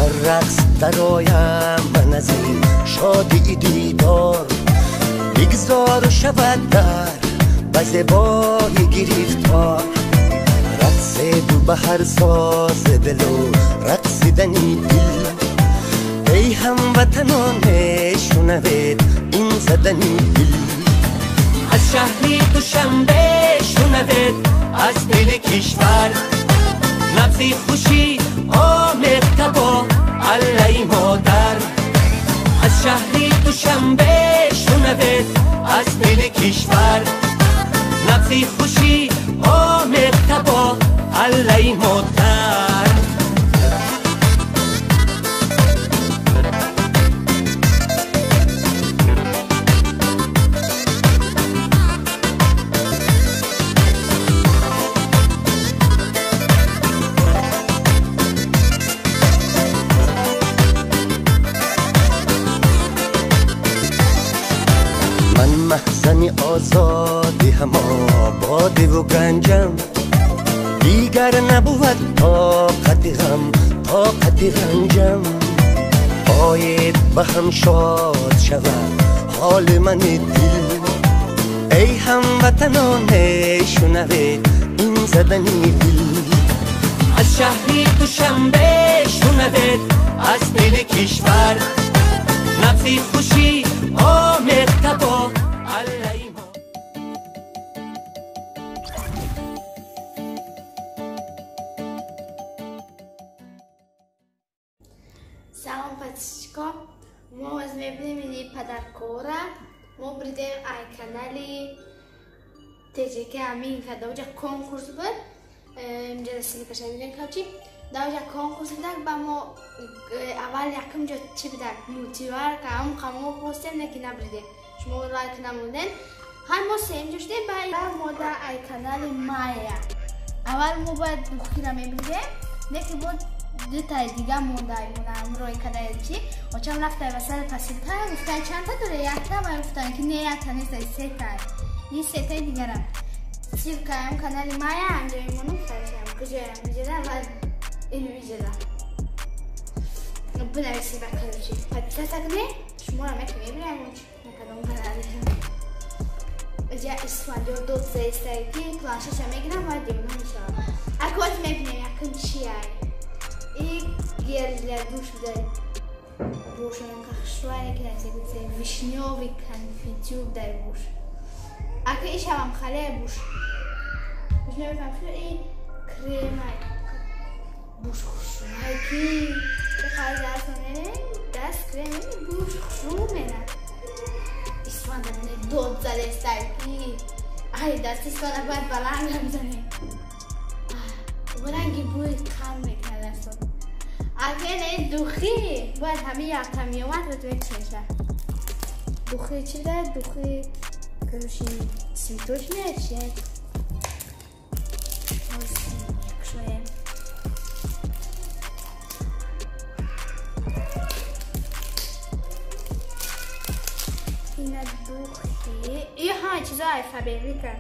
Бар рақс дароям ман аз ин шодии дидор, бигзор шавад дар ба зебои гирифтор. Рақседу ба ҳар сози дилу рақсидани дил, эй ҳамватаноне шунавед ин задани дил. Аз шаҳри Душанбе шунавед, аз дили кишвар, набзи хушӣ омехта бо аллаи модар. Аз шаҳри Душанбе шунавед, аз дили кишвар, набзи хушӣ омехта бо аллаи модар. Ман маҳзани озодӣ ҳамо бодиву ганҷам, дигар набувад тоқати ғам, тоқати ранҷам. Оед ба ҳам шод шавад ҳоли мани дил, эй ҳамватаноне шунавед ин задани дил. Аз шаҳри Душанбе шунавед, аз дили кишвар, набзи хушӣ омехта бо аллаи мо. Салом, подписчико. Мо аз мебинем ини подаркора. Мо бридем ай канали ТЖК Аминка. Даоҷа конкурс буд. Инҷа ссылкаша мебинем кавчи. Даоҷа конкурс будак, ба мо аввал якум ҷо чӣ будак? Мультиварка, ҳам қамо хостем, не ки набридем. Шумо лайк намуден. Ҳай мо сеюм ҷо шудем, ба мо да ай канали Майя. Аввал мо бояд духтира мебридем, не ки бо дутаи дига монда ҳамроҳи кадаи чи. Очам рафтай ва сари посилка, гуфтай чандта доре? Якта, ва гуфтан ки не, якта нест, сетай. Ин сетаи дигарам. Ссылкаам канали Майя анҷо мемонам, каҷам куҷоям миҷара ва ин миҷара. Бинависед ба короче. Подписаться кунед, шуморо меки мебинам на кадом канале. Иҷа Исфандиёр дод заистай ки планшетша мегирам ва девона мешавам. Акот мебинем якум чиай. И гель для душ дай. Буш он кахшвай ки насегуце вишнёвый конфитюр дай буш. Ака ишавам хале буш. Вишнёвый конфитюр и кремай. Буш хушрӯй ки даст даст крем буш хушрӯ мена. Исфанда не дод задестай ки ай даст Исфанда бояд баланд бизанем. Ранги бӯи кам мекунад дастон. Ака не духи бояд ҳамин якта меомад ва ту мечеша. Духи чӣ дад? Духи короче цветочная чи? Кушоем. Ина духи. И ҳама чизо ай Фаберлика.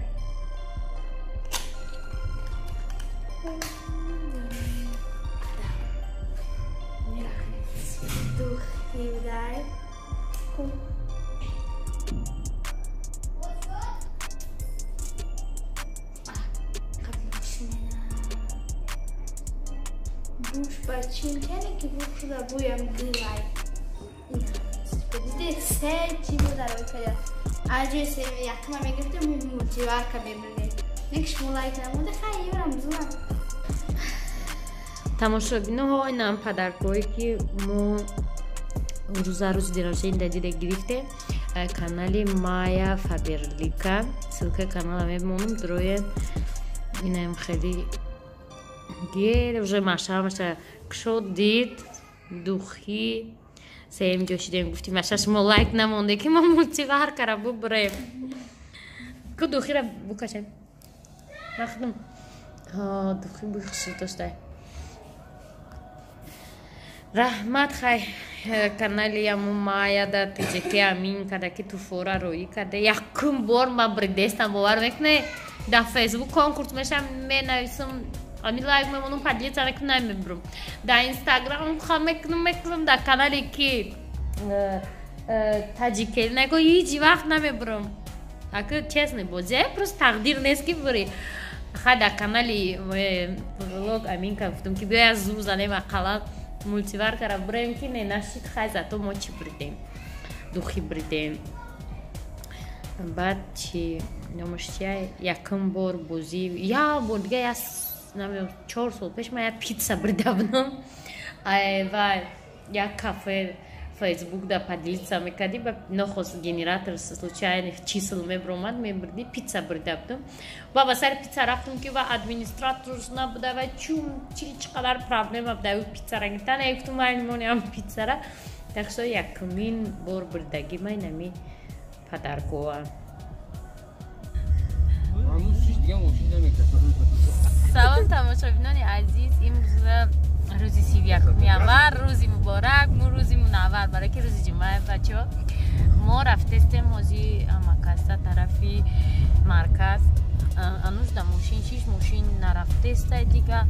Духи дай. Буш ба чимкене ки буш шуда буям гилай. Диде се чӣ буда рой када. Аҷои се якма мегирифтем, мультиварка мебурдем. Не ки шумо лайк намуда, хай ёрам зуам. Тамошобиноҳо, инам подаркое ки мо рӯза рӯзи день да дида гирифтем. Канали Майя Фаберлика, ссылкаи канала мемонам, дроен. Инам хеле гел уже маша маша кушод дид духи сеюм ҷо шидем, гуфтим маша шумо лайк намонде ки мо мультиваркара бубурем. Ку духира букашем. Махдум. Духи буй хушрӯ доштай. Раҳмат хай канали яму Майя да ТЖК Амин када ки туфора роӣ карда. Якум бор ма бридестам, бовар мекунед? Дар Фейсбук конкурс мешам, менависам Ами лайк мемонум, поделиться мекунам, намебурам. Дар Инстаграм ха мекунам, дар канале ки таҷикел нако ҳеҷ вақт намебурам. Ака честно бозе, просто тақдир нест ки бури. Ха дар канали влог Аминка гуфтам ки биё як зур занем ақаллан мультиваркара бурем ки не нашид, хай зато мо чӣ буридем? Духи буридем. Баъд чи номаш чия, якум бор бозӣ, як бор дига, я намедонам, 4 сол пеш ман як питса бурида будам. Ай вай, як кафе Фейсбук да поделиться мекардӣ, ба нохост генератор случайных чисел мебиромад, мебурдӣ, питса бурида будам. Ва ба сари питса рафтам ки ва администратор набуда ва чум чи чӣ қадар проблема буда ӯ питсара гирифтан. Ай гуфтам вай нимоням питсара. Так что якумин бор бурдагӣ ман инами подаркоа. Салом тамошобинони азиз, имрӯз рӯзи 31 январ, рӯзи муборак, мо рӯзи мунаввар, барои ки рӯзи ҷумъа бачаҳо. Мо рафтестем ҳози ҳамакаса тарафи марказ. Ануш да мошин шиш, мошин нарафтестай дига,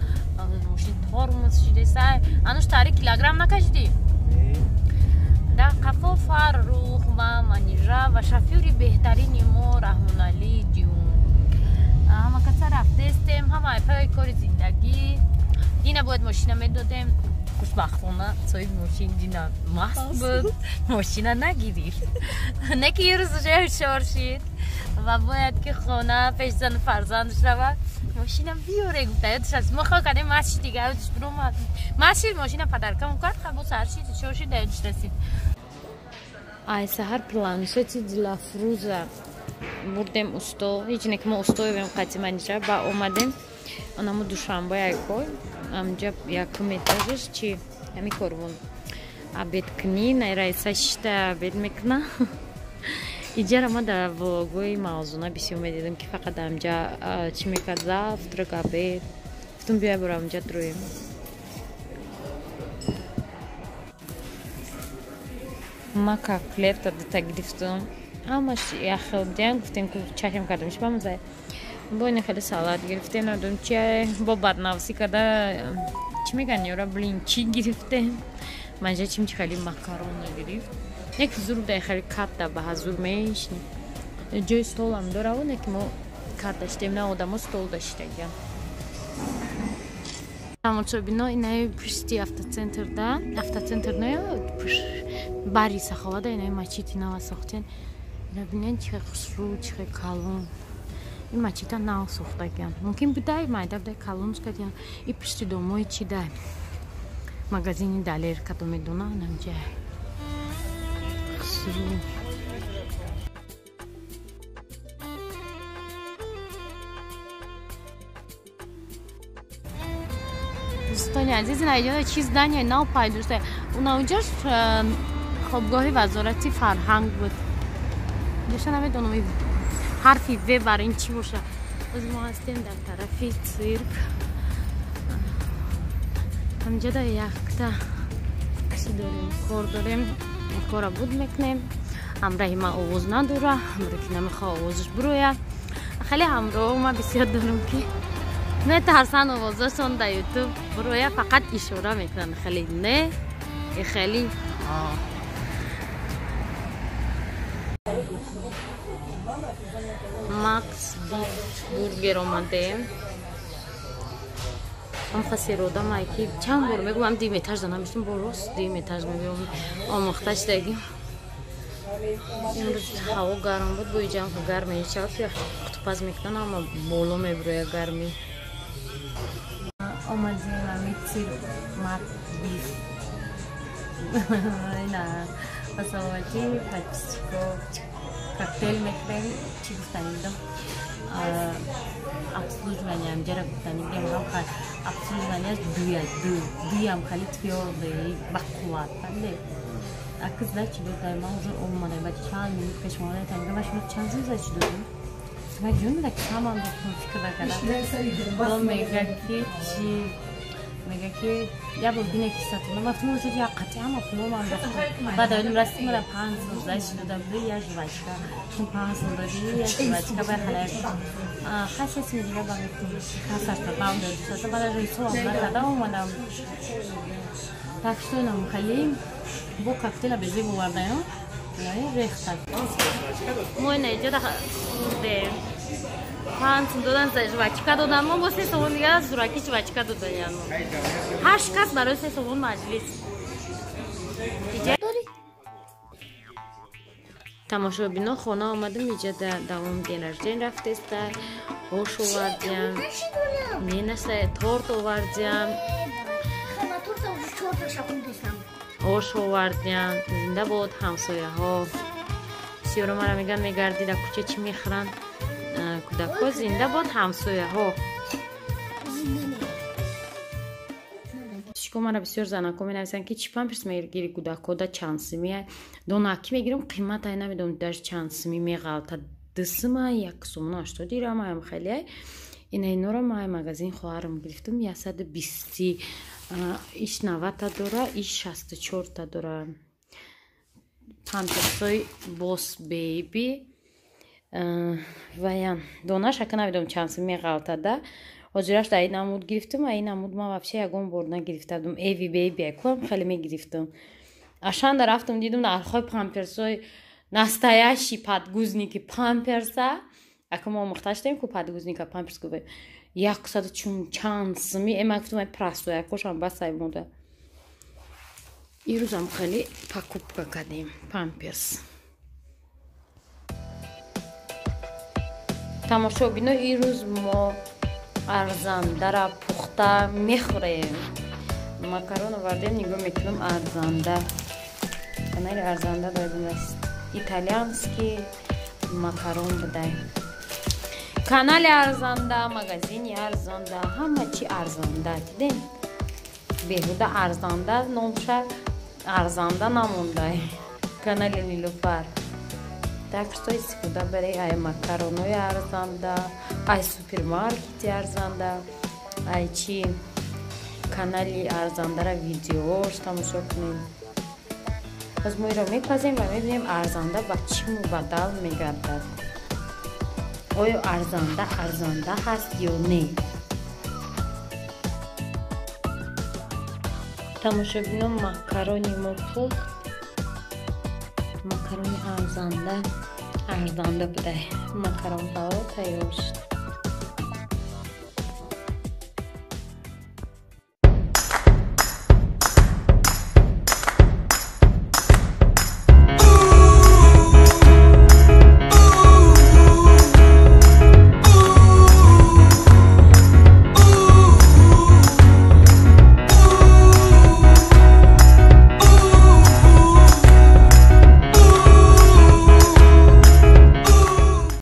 мошин тормоз шидестай. Ануш тари килограмм накашидӣ? Дар қафо Фаррух ва Манижа ва шофёри беҳтарини мо Раҳмоналӣ ҷун. Ҳамакаса рафтестем, ҳама айпаи кори зиндагӣ. Дина бояд мошина медодем, хушбахтона соҳиби мошин дина маст буд, мошина нагирифт. Не ки рӯз уже ҳушёр шид ва бояд ки хона пеш зану фарзандаш равад, мошина биёре гуфта. Ёдаш аст, мо хо кардем маст шид дига, ёдаш биромад. Маст шид, мошина падаркамон кард, ха бо саҳар шид, ҳушёр шид, да ёдаш расид. Ай саҳар планшети Дилафрӯза бурдем усто, ҳеҷ не ки мо устоевем қати Манижа, ба омадем онамо Душанбе айкой, амҷа якум этажаш чи ҳами корвон обед кунӣ, найраиса шишта обед мекуна. Иҷара ма дар влогҳои мавзуна бисёр медидам ки фақат амҷа чӣ мекард, завтрак, обед. Гуфтам биёй бора амҷа дроем. Ма коклета дута гирифтам, ҳамаш яхел будиян, гуфтем ку чашм кардам ши бамазай. Бо ина хеле салат гирифтем, надум чи бо баднавсӣ карда чӣ мегӯян ёра, блин чӣ гирифтем. Манҷа чим чи хеле макарона гирифт. Як зур дай хеле катта ба ҳазур мешни. Ҷои столам дораву, не ки мо катта шидем, на одамо стол даштагиям. Тамошобино инаи пушти автоцентр да, автоцентр не, бари Саховада инаи мачити нава сохтен. Ина бинен чи хушрӯ, чи калон. Ин мачита нав сохтагиям. Мумкин будай, майда будай калонш кардиям. И пушти домои чи дай. Магазини Далер кадо медона, намҷа. Хушрӯ. Дӯстони азиз, ин айҷода чи здание нав пайдо шуда. Унаунҷош хобгоҳи вазорати фарҳанг буд. Ҷоша намедонам ҳарфи В бар ин чӣ боша. Боз мо ҳастем дар тарафи цирк. Ҳамҷода якта чӣ дорем, кор дорем, кора буд мекунем. Ҳамраҳи ман овоз надора, ҳамраҳи ки намехоҳ овозаш бирояд. Хеле ҳамроҳ ман бисёр дорам ки метарсан овозашон дар ютуб бироя, фақат ишора мекунанд. Хеле не, хеле Макс Бургер омадем. Ам хасиродам ай ки чанд бор мегӯям дим этаж да намештум, бо рост дим этаж мебиём омӯхта шудагим. Имрӯз ҳаво гарм буд, бо иҷам гарм мешавад, қутупаз мекунан, ама боло мебироя гармӣ. Омадем ами цирк Мак Биф. Ина ба саломатӣ подписчико коктейл мехӯрем. Чӣ гуфтанӣ будам? Обслуживание амҷара гуфтанӣ будем, обслуживанияш дуя ду дуям хеле твёрдый бақувват фаҳмидед? Аки зачи додай, ман уже омадам, баъд чанд минут пеш омадам, тамида ва шумо чанд зуд зачи додем? Ма ҷун да камам дохтум фикр накардам. Бо мега ки чи Мега ки я бор бине ки сатона мафтум уже я қатъи ҳама пулом андохтам. Баъд оилам расид мара 5 сом зайши дода буд я жвачка. Чун 5 сом додӣ я жвачка бай халаяк. Хай 3 сом дига ба мекунам. Касашта бам дод. Сата баъд аз ҳисобам накардам омадам. Так что нам хали бо коктейла безеб овардаем. Рехта. Мо ина иҷода хурдем. 5 сом додан за жвачка додан. Мо бо 3 сомон дига зураки жвачка додан. 8 кас барои 3 сомон маҷлис. Тамошобино хона омадам, иҷода давом день рождения рафтеста. Ош овардиям. Менаса торт овардиям. Ош овардиям. Зинда бод ҳамсояҳо. Бисёро мара меган мегарди дар кӯча чӣ мехӯранд. Кӯдакҳо зинда бод ҳамсояҳо. Шико мара бисёр занако менависанд ки чӣ памперс мегири кӯдакҳо да чанд сими. Донаки мегирам қимат ай намедонам даже чанд сими меғалта. 2 сима 1.80 дирам аям хеле ай. Ина инора ма ай магазин хоҳарам гирифтам 120 иш 90 та дора, иш 64 та дора. Памперсои Boss Baby ваян донаш ака намедонам чанд сим меғалтада. Ҳозираш дар ин намуд гирифтам, а ин намуд ман вообще ягон бор нагирифта будам. Эви Baby акуам хеле мегирифтам. Ашанда рафтам дидам нархҳои памперсои настоящий подгузники памперса. Ака мо омӯхта шудем ку подгузника памперс гуфтем. 100 чанд сими эма гуфтам ай простой акошам бас ай мода. Ирӯзам хеле покупка кардем памперс. Тамошобино ирӯз мо арзандара пухта мехӯрем. Макарон овардем, нигоҳ мекунам арзанда. Канали арзанда додем аст. Итальянский макарон будай. Канали арзанда, магазини арзанда, ҳама чи арзанда, дидем? Беҳуда арзанда номша арзанда намондай. Канали Нилуфар. Так что истифода барои ай макаронои арзанда, ай супермаркети арзанда, ай чи канали арзандара видеош тамошо кунем. Боз мо иро мепазем ва мебинем арзанда ба чӣ мубаддал мегардад. Оё арзанда арзанда ҳаст ё не? Тамошобино макарони мо пухт. Макарони арзанда арзанда будай. Макарон палов тайёр шуд.